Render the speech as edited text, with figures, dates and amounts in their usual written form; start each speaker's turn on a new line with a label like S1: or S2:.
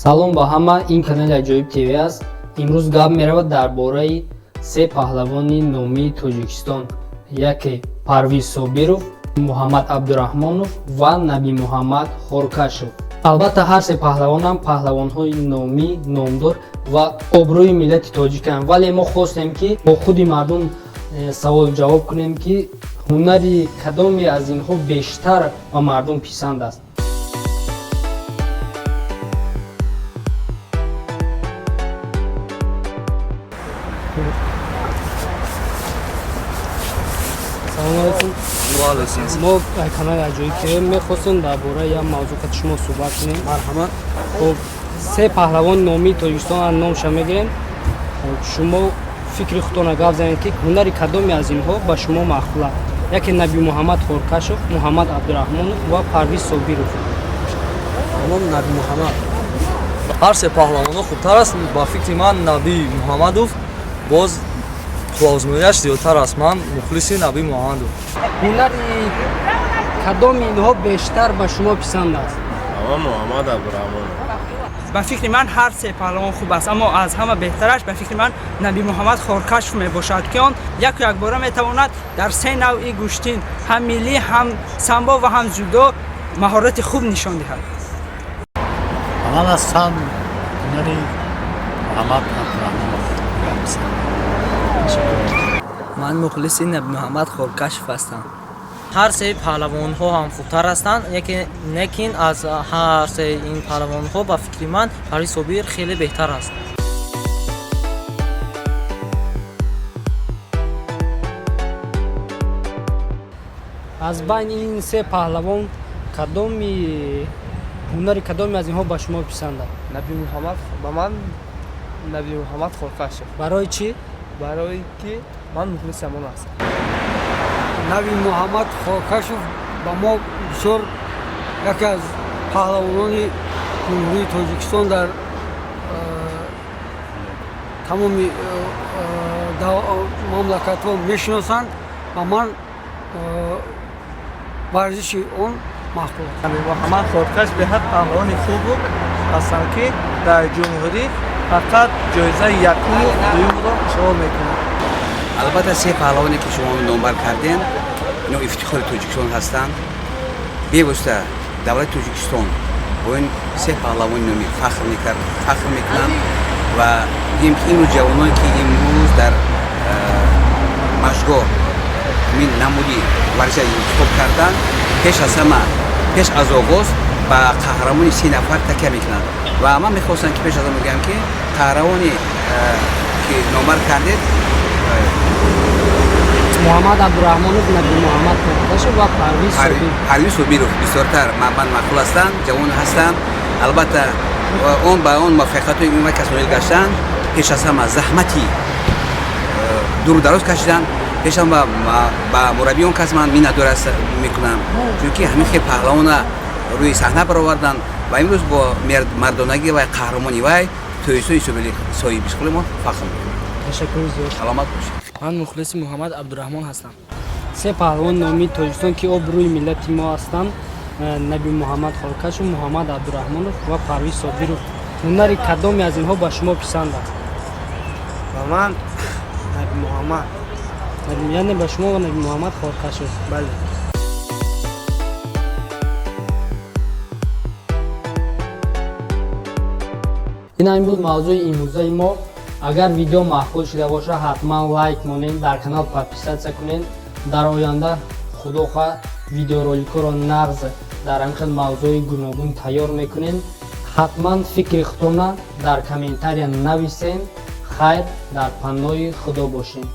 S1: Салом ба ҳама, ин канали Аҷоиб ТВ аст. Имрӯз гап меравад дар бораи се паҳлавони номии Тоҷикистон, яке Парвиз Собиров, Муҳаммад Абдураҳмонов ва Набимуҳаммад Хоркашов. Албатта, ҳар се паҳлавонам паҳлавонҳои номӣ, номдор ва обрӯи миллати тоҷиканд, вале мо хостем, ки бо худи мардум савол ҷавоб кунем, ки ҳунари кадоме аз инҳо бештар ба мардум писанд аст. Салому алайкум. Мо канали Аҷоиб ТВ мехостем дар бораи як мавзӯъ қати шумо суҳбат кунем.
S2: Марҳамат.
S1: Хуб, се паҳлавони номии Тоҷикистон номша мегирем. Хуб, шумо фикри худтонро гап занед, ки ҳунари кадоме аз инҳо ба шумо маъқул аст: яке Набимуҳаммад Хоркашов, Муҳаммад Абдураҳмонов ва Парвиз Собиров.
S2: Ном Наби Муҳаммад.
S3: Ҳар се паҳлавонҳо хубтар аст. Ба фикри ман, Наби Муҳаммадов боз қувваозмоияш зиёдтар аст. Ман мухлиси Наби Муҳаммадов.
S1: Ҳунари кадоми инҳо бештар ба шумо писанд аст?
S4: Ама Муҳаммад Абдураҳмонов.
S5: Ба фикри ман, ҳар се паҳлавон хуб аст, аммо аз ҳама беҳтараш, ба фикри ман, Наби Муҳаммад Хоркашов мебошад, ки он яку якбора метавонад дар се навъи гӯштин, ҳам миллӣ, ҳам самбо ва ҳам ҷудо, маҳорати хуб нишон диҳад.
S6: Ман ҳастам ҳунари Муҳаммад Абдураҳмонов.
S7: Ман мухлиси Наби Муҳаммад Хоркашов ҳастам.
S8: Ҳар се паҳлавонҳо ҳам хубтар ҳастанд, лекин аз ҳар се ин паҳлавонҳо, ба фикри ман, Парвиз Собир хеле беҳтар аст.
S1: Аз байни ин се паҳлавон кадоми ҳунари кадоме аз инҳо ба шумо писанд аст?
S2: Наби Муҳаммад. Ба ман Наби Муҳаммад Хоркашов.
S1: Барои чӣ?
S2: Барои ки ман мухлиси ҳамон ҳастам.
S9: Наби Муҳаммад Хоркашов ба мо бисёр яке аз паҳлавонони Ҷумҳурии Тоҷикистон дар тамоми мамлакатҳо мешиносанд ва ман варзиши он маъқул аст.
S2: Наби Муҳаммад Хоркаш беҳад паҳлавони хубу ҳастанд, ки дар ҷумҳурӣ фақат ҷоизаи якуму дуюмро ишғол мекунад.
S10: Албатта, се паҳлавоне, ки шумо номбар кардем, ино ифтихори Тоҷикистон ҳастанд. Бевосита давлати Тоҷикистон бо ин се паҳлавони номӣ фахр мекард, фахр мекунанд ва гӯем, ки имрӯз ҷавононе, ки имрӯз дар машқгоҳ ҳамин намуди варзиша интихоб карданд, пеш аз ҳама, пеш аз оғоз ба қаҳрамони се нафар такя мекунанд. Ва ман мехостам, ки пеш аз он бигӯям, ки қаҳрамоне, ки номбар кардед,
S1: Муҳаммад Абдураҳмонов, Наби Муҳаммад Хоркашов ва Парвиз Собир.
S10: Парвиз Собиров бисёртар ман маъқул ҳастанд, ҷавон ҳастанд. Албатта, он ба он муваффақиятҳои ин кас ноил гаштанд, пеш аз ҳама заҳмати дуру дароз кашиданд. Пеш ҳама ба мураббии он кас ман миннатдор мекунам, чунки ҳамин хел паҳлавона рӯи саҳна бароварданд ва имрӯз бо мардонагӣ ва қаҳрамони вай Тоҷикистони соҳибистиқлоли мо фахр мекунем.
S1: Ташаккури зиёд.
S10: Саломат бошед.
S7: Ман мухлиси Муҳаммад Абдураҳмон ҳастам.
S1: Се паҳлавони номии Тоҷикистон, ки обрӯи миллати мо ҳастанд, Наби Муҳаммад Хоркашов, Муҳаммад Абдураҳмонов ва Парвиз Собиров, ҳунари кадоме аз инҳо ба шумо писанд аст?
S2: Ба ман Наби Муҳаммад.
S1: Яъне ба шумо Наби Муҳаммад Хоркашов?
S2: Бале.
S1: Ин ҳамин буд мавзӯи имрӯзаи мо. Агар видео маъқул шуда бошад, ҳатман лайк монед, дар канал подписаться кунед. Дар оянда, худо хоҳад, видеороликҳоро нағз дар ҳамин хел мавзӯи гуногун тайёр мекунем. Ҳатман фикри худтона дар комментария нависем. Хайр, дар паноҳи Худо бошем.